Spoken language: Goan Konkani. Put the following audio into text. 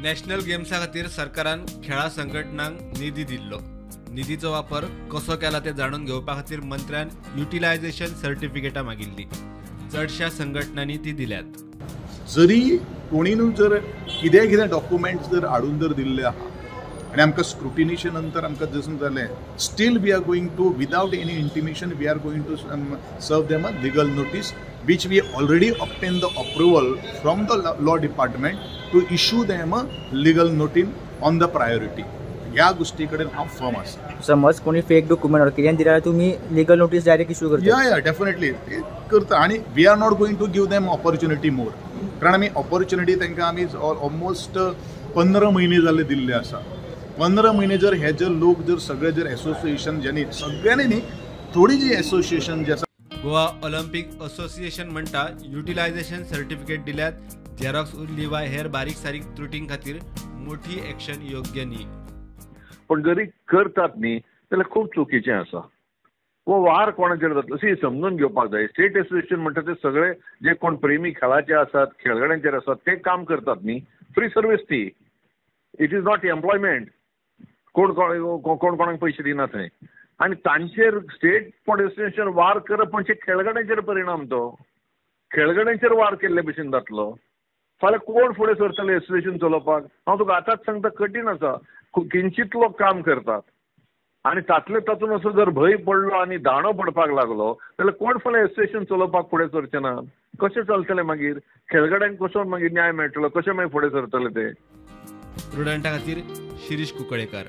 नॅशनल गेम्सा खातीर सरकारान खेळां संघटनांक निधी दिल्लो. निधीचो वापर कसो केला ते जाणून घेवपा खातीर मंत्र्यान युटिलायझेशन सर्टिफिकेटां मागिल्ली. चडश्या संघटनांनी ती दिल्यात. जरी कोणीनू जर कितें कितें डॉक्युमेंट्स जर हाडून जर दिल्ले आहा आनी आमकां स्क्रुटिनीचे नंतर आमकां दिसून जालें still we are going to without any intimation we are going to serve them a legal notice which we already obtain the approval from the law department to issue them a legal notice on the priority. ह्या गोष्टी कडेन हांव फर्म आसा. समज कोणी फेक डॉक्युमेंट कितें दिल्यार तुमी लिगल नोटीस डायरेक्ट इश्यू करता? या या डेफिनेटली करता आनी we are not going to give them opportunity more, कारण आमी ऑपॉर्च्युनिटी तांकां आमी ऑलमोस्ट 15 म्हयने जाले दिल्ले आसा. 15 म्हयने जर हे जर लोक जर सगळे जर एसोसिएशन ज्यांनी सगळ्यांनी न्ही थोडी जी एसोसिएशन जे आसा. गोवा ऑलिम्पिक असोसिएशन म्हणटा युटिलायझेशन सर्टिफिकेट दिल्यात, झेरॉक्स उरली वा हेर बारीक सारीक त्रुटीं खातीर मोठी एक्शन योग्य न्ही. पण जरी करतात न्ही जाल्यार खूब चुकीचें आसा. वो वार कोणाचेर जातलो सी समजून घेवपाक जाय. स्टेट एसोसिएशन म्हणटा ते सगळे जे कोण प्रेमी खेळाचे आसात, खेळगड्यांचेर आसात ते काम करतात न्ही. फ्री सर्वीस ती, it is not employment. कोण कोण कोणाक पयशे दिना थंय आनी तांचेर स्टेट एसोसिएशन वार करप म्हणजे खेळगड्यांचेर परिणाम, तो खेळगड्यांचेर वार केल्ले भशेन जातलो. फाल्यां कोण फुडें सरतले एसोसिएशन चलोवपाक? हांव तुका आतांच सांगता, कठीण आसा. किंचित लोक काम करतात आनी तातले तातूंत असो जर भंय पडलो आनी दांडो पडपाक लागलो जाल्यार कोण फाल्यां एसोसिएशन चलोवपाक फुडें सरचे ना? कशें चलतलें मागीर? खेळगड्यांक कसो मागीर न्याय मेळटलो? कशें मागीर फुडें सरतले ते? प्रुडंटा खातीर शिरीष कुंकळेकर.